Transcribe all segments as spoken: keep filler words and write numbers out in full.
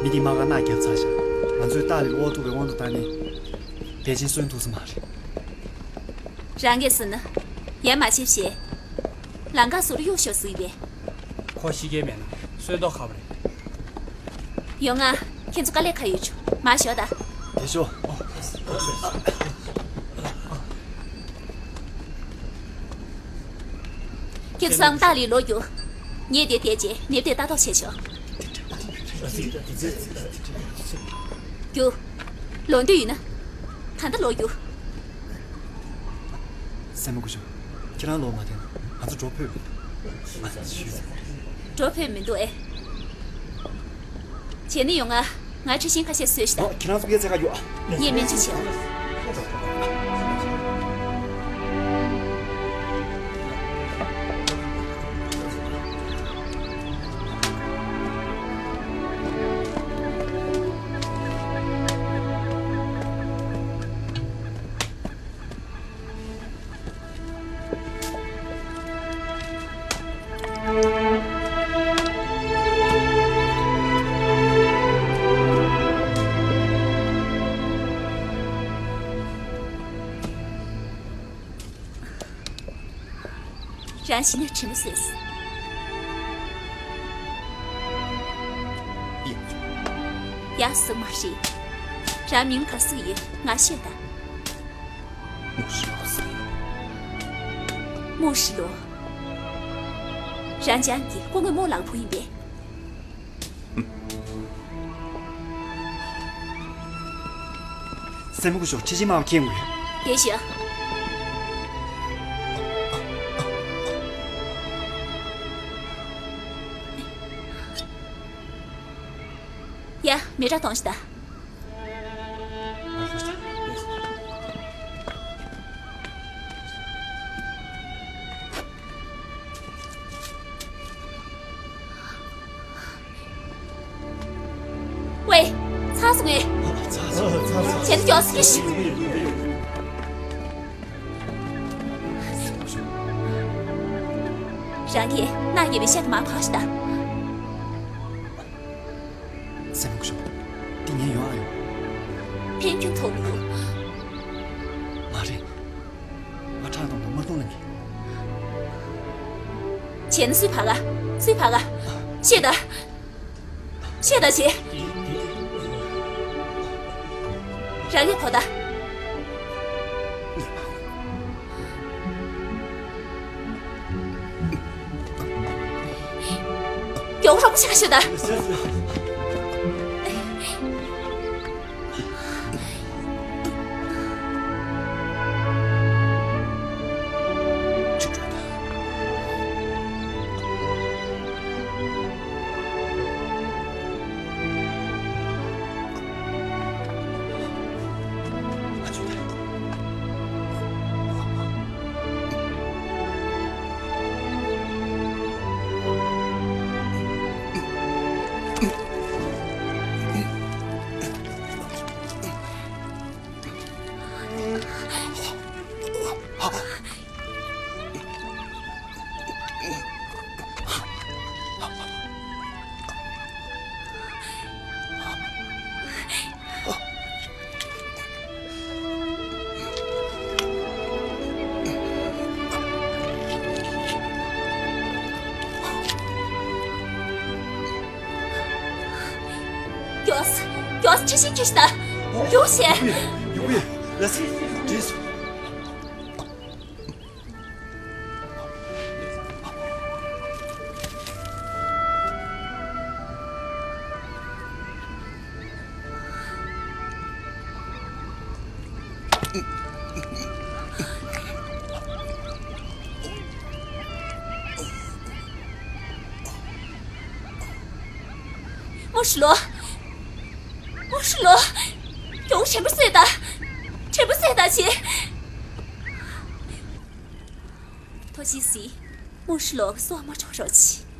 མི་དེ་དམག་སྒར་ནག་བརྒྱབ་ཚར་བཞག་ང་ཚོས་ཏཱ་ལའི་དབང་ཐུབ་པའི་དབང་དུ་བཏང་ནས། ཕལ་ཆེར་གསོན་ཐུབ་ས་མ་རེད། རང་གིས་ཟེར་ན། ཡ་མ་བྱེད་ཞེས། ལམ་ཁ་ཟུར་གཡུག་ཤོག་ཟེར་བས། ཁོ་ཤི་རྒྱལ་མེད་ན་གསོན་མདོག་ཁ་པོ་རེད། ཡོང་ང་། ཁྱེད་ཚོ་དཀའ་ལས་ཁག་ཡོད་ཆུ་མ་ཞོག་ད། དེ་ཤོག་ཁྱེད་ཚང་ཏཱ་ལའི་ལོག་རྒྱུགས། ངས་དེ་བལྟས་རྗེས་ནེབ་དེ་ལྟ་རྟོག་བྱས་ཆོག་རྒྱུགས། ལོག་འདོད་ཡོད་ན། ད་ལྟ་ལོག་རྒྱུགས། སྲས་མོ་སྐུ་ཞབས། ཁྱེད་རང་ལོག་མ་བསྡད་ན་ང་ཚོ་འགྲོ་ཕོད། འགྲོ་ཕོད་མི་འདུག་ཨེ། བྱས་ན་ཡོང་ང་། ང་ཁྲི་ཤིང་ཁ་ཤས་གསོས་ཤིག་ད། ཨོ། ཁྱེད་རང་ཚོ་སྐད་ཆ་ག་རྒྱུ་ཨ། ངས་སྨན་བཅོས་བྱེད། རང་གཞི་ནས་དྲིན་མོ་གསོས། ཡག་སོང་མ་རེད། རང་མིང་ག་ཟེར་ཡོད་ང་ཤེས་ད། 牧师老师。 牧师罗། རང་ཅང་གི་སྐུ་ངོ་མོ་ལགས་བུ་ཡིན་པས། སྲས་མོ་སྐུ་ཞབས་ཁྲི་ཆེན་དམར་པོ་མཁྱེན་དགོས། དེ་བཞིན། ཡ། མེ་སྲེག་གཏོང་ཤིག་ད། ཝེ། ཚར་སོང་ངས། ཚར་སོང་། ཚར་སོང་། བྱས་ན་མགྱོགས་སེ་ཤོག་རང་གིས་ནག་རྒྱལ་པོའི་ཤ་དེ་མར་ཕབ་ཤིག་ད། སྲས་མོ་སྐུ་ཞབས། འདི་ངས་ཡོང་ཨ་ཡོང་། ཕན་ཁྱོན་ཐོགས་མི་འདུག་མ་རེད། ང་ཁྲག་གཏོང་དང་དམར་གཏོང་ལ་ངེས། བྱས་ན་སུས་ཕར་ག་སུས་ཕར་ག་ཤེས་ད། ཤེས་ད་བྱེད། རང་གིས་གོ་ད། མགྱོགས་རོགས་བྱེད་ཤོག་ད། མགྱོགས། མགྱོགས། ཁྲི་ཤིང་ཁྲི་ཤིང་ད། མགྱོགས་བྱས། ཡོང་གི་ཡོད། ལགས་སེ། བྲིས་སོང་། མོ་ཧྲི་ལོ། མོ་ཧྲི་ལོ། མགྱོགས་དྲན་པ་གསོས་དང་། དྲན་པ་གསོས་དང་བྱེད། ཐོ་ཅི་སི། མོ་ཧྲི་ལོ་གི་སྲོག་མ་འཕྲོག་རོགས་གྱིས།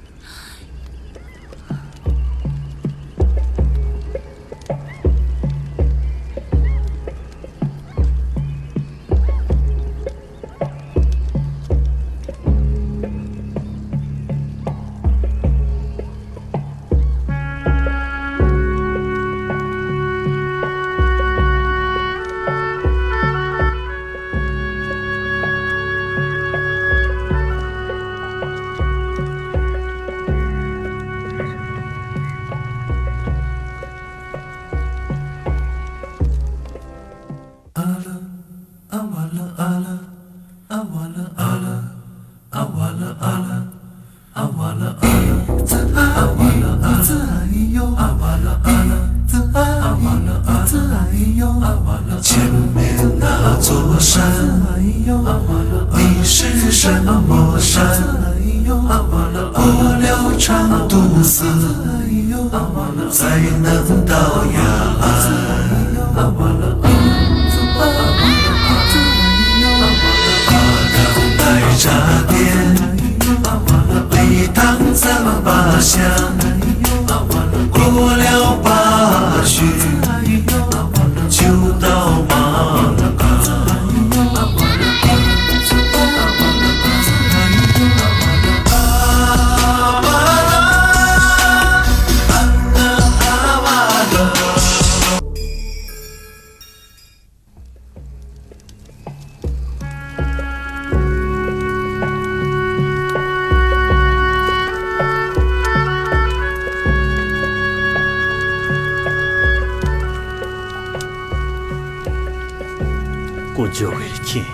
前面那座山，你是什么山？我留长途丝，才能到雅安。阿当白茶店，北塘糌粑香，过了巴榆，就到马拉嘎。དཀོན་མཆོག་གི་མཁྱེན།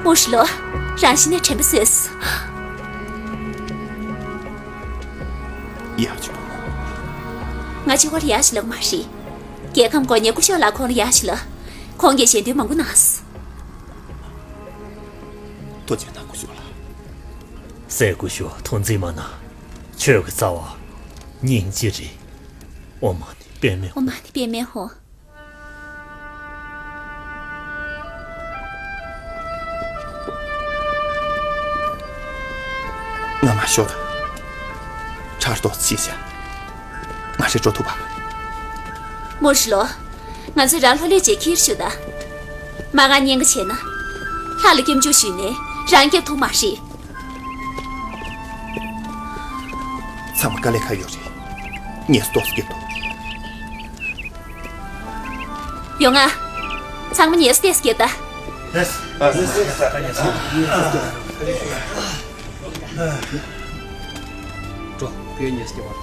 མོ་ཧྲི་ལོ། རང་གཞི་ནས་དྲན་པ་གསོས་སོང་། ཡ་ཆུ། ང་གཅིག་པོར་ཡ་ཆུ་ལབ་མ་རེད། རྒྱལ་ཁམས་དགོན་གཉེར་སྐུ་ཞབས་ལགས་ཁོང་ལ་ཡ་ཆུ་ལབ། ཁོང་གིས་ཞལ་འདོན་མང་པོ་གནང་སོང་། ཐུགས་རྗེ་གནང་། སྐུ་ཞབས་ལགས། སྲས་སྐུ་ཞབས་ཐུགས་འཛེམ་མ་གནང་། ཆོས་ཀྱི་རྩ་བ་སྙིང་རྗེ་རེད། ཨོཾ་མ་ཎི་པདྨེ། ཨོཾ་མ་ཎི་པདྨེ་ཧཱུྃ། ང་མ་ཤོག་དང་། ཕྲག་དོག་ཅི་བྱ། ང་རེ་འགྲོ་ཐུབ་པ། མོ་ཧྲི་ལོ། ང་ཚོས་རང་ལྷོད་ལྷོད་བྱས་ཁྱེར་ཞུ་ད། མ་ང་གཉེན་ཁ་བྱས་ན། ལྷ་ལ་སྐྱབས་འཇུག་ཞུས་ནས་རང་སྐྱབས་ཐུབ་མ་རེད། ཚང་མ་དཀའ་ལས་ཁག་ཡོད་རེད། ངལ་གསོ་ཏོག་ཙམ་རྒྱབ་དང་། ཡོང་ང་། ཚང་མ་ངལ་གསོ་ཏོག་ཙམ་རྒྱབ་ད། འགྲོ། ཁོའི་ངལ་གསོ་རྒྱབ་པ།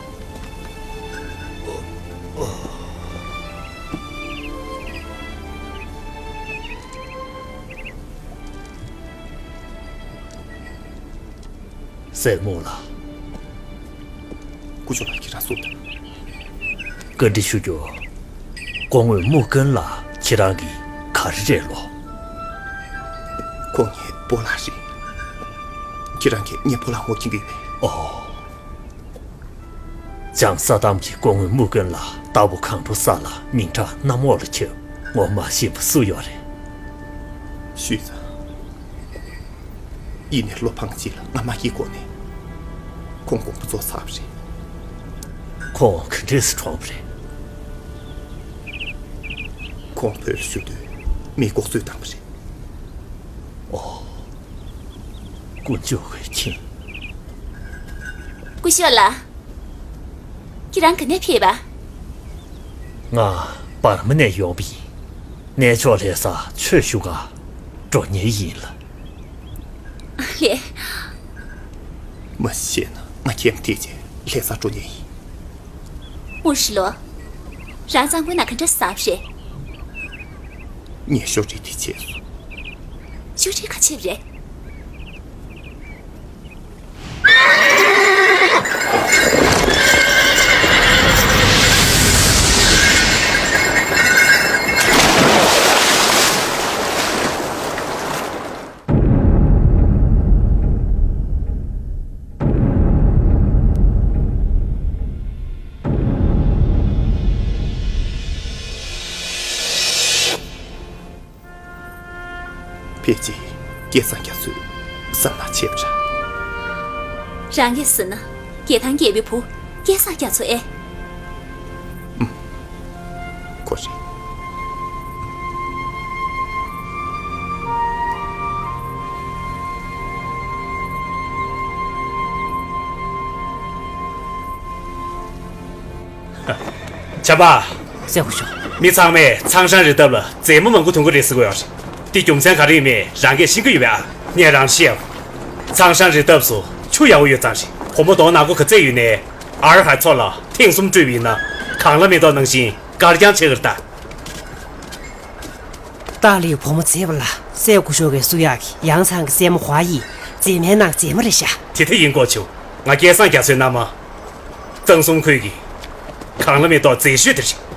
སྲས་མོ་ལགས། སྐུ་ཞབས་ལགས། ཁྱེད་རང་གསུངས་དང་། བཀའ་འདྲི་ཞུ་རྒྱུ། སྐུ་ངོ་དམུ་དགོན་ལགས་ཁྱེད་རང་གི་ག་རེ་རེད་ལོ། ཁོང་ངའི་སྤོ་ལགས་རེད། ཁྱེད་རང་གིས་ངའི་སྤོ་ལགས་ངོ་མཁྱེན་གྱི་ཡོད་པས། ཨོ། བྱང་ས་གདམས་ཀྱི་སྐུ་ངོ་དམུ་དགོན་ལགས་རྟག་པར་གང་འགྲོ་ས་ལ་མིང་གྲགས་གནམ་འོག་ལ་ཁྱབ། ངོ་མ་ཤེས་པ་སུ་ཡོད་རེད། ཞུས་ཙང་། ཡིན་ནའི་བློ་ཕངས་ཅིག་ལ་ང་མ་ཡི་སྒོ་ནས་ཁོང་དགོངས་པ་རྫོགས་ཚར་བ་རེད། ཁོང་ག་འདྲས་སེ་གྲོངས་པ་རེད། ཁོང་བོད་ལ་བཞུགས་དུས་མི་ལྐོག་གསོད་བཏང་བ་རེད། ཨོ། དཀོན་མཆོག་གིས་མཁྱེན། སྐུ་ཞབས་ལགས། ཁྱེད་རང་ག་ནས་ཕེབས་པ། ང་འབར་མ་ནས་ཡོང་པ་ཡིན། གནས་མཆོག་ལྷ་སར་ཆོས་ཞུ་ག་འགྲོ་མཁན་ཡིན་ལགས། ལགས། མ་གཞི་བཤད་ན་ང་ཁྱིམ་དེ་བྱས་ལྷ་སར་འགྲོ་མཁན་ཡིན། དམུ་ཧྲི་ལོ། རང་གཙང་པོའི་ནང་ག་འདྲ་ཟ་བ་རེད། ངས་ཤོག་དྲིལ་དེ་བྱས་སོང་། ཤོག་དྲིལ་ག་བྱས་པ་རེད། ཕལ་ཆེར་སྐལ་བཟང་རྒྱ་མཚོས་བསམ་ན་ཆེ་བ་འདྲ། རང་གིས་ཟེར་ན་རྒྱལ་ཐང་རྒྱལ་པོའི་བུ་སྐལ་བཟང་རྒྱ་མཚོ་ཨེ། ཁོ་རེད། ཆབ་པ། སྲས་སྐུ་ཞབས། མི་ཚང་མས་ཚང་ཧྲང་རི་འདབས་ལ་མཛེས་མ་མང་པོ་མཐོང་གི་རེད་ཟེར་གི་ཡོད་རེད། དེ་རྒྱུ་མཚན་ག་རེ་ཡིན་མིན་རང་གིས་ཤེས་ཀྱི་ཡོད་པས་ཨ། ངས་རང་བཤད་ཨ། ཚང་ཧྲང་རི་འདབས་སུ་ཆུ་ཡག་པོ་ཡོད་ཙང་རེད། བུ་མོ་དོང་ནག་པོ་ག་ཚད་ཡོད་ནའི་ཨར་ཧའེ་མཚོ་ལ་ཐེངས་གསུམ་བཀྲུས་པ་ཡིན་ན་གངས་ལ་མེ་ཏོག་ནང་བཞིན་དཀར་རྐྱང་ཆགས་ཀྱི་རེད་ད། ཏཱ་ལའི་བུ་མོ་མཛེས་པ་ལ་སྲས་སྐུ་ཞབས་ཀྱིས་གསུང་ཡག་གི་ཡང་ཚང་གི་སྲས་མོ་ཧྭ་ཡི་མཛེས་མའི་ནང་མཛེས་མ་རེད་ཤག་དེ་ལྟ་ཡིན་དགོས་བྱུང་། ང་སྐལ་བཟང་རྒྱ་མཚོའི་མནའ་མ། གཙང་གསུམ་ཁུལ་གྱི་གངས་ལ་མེ་ཏོག་མཛེས་ཤོས་དེ་རེད།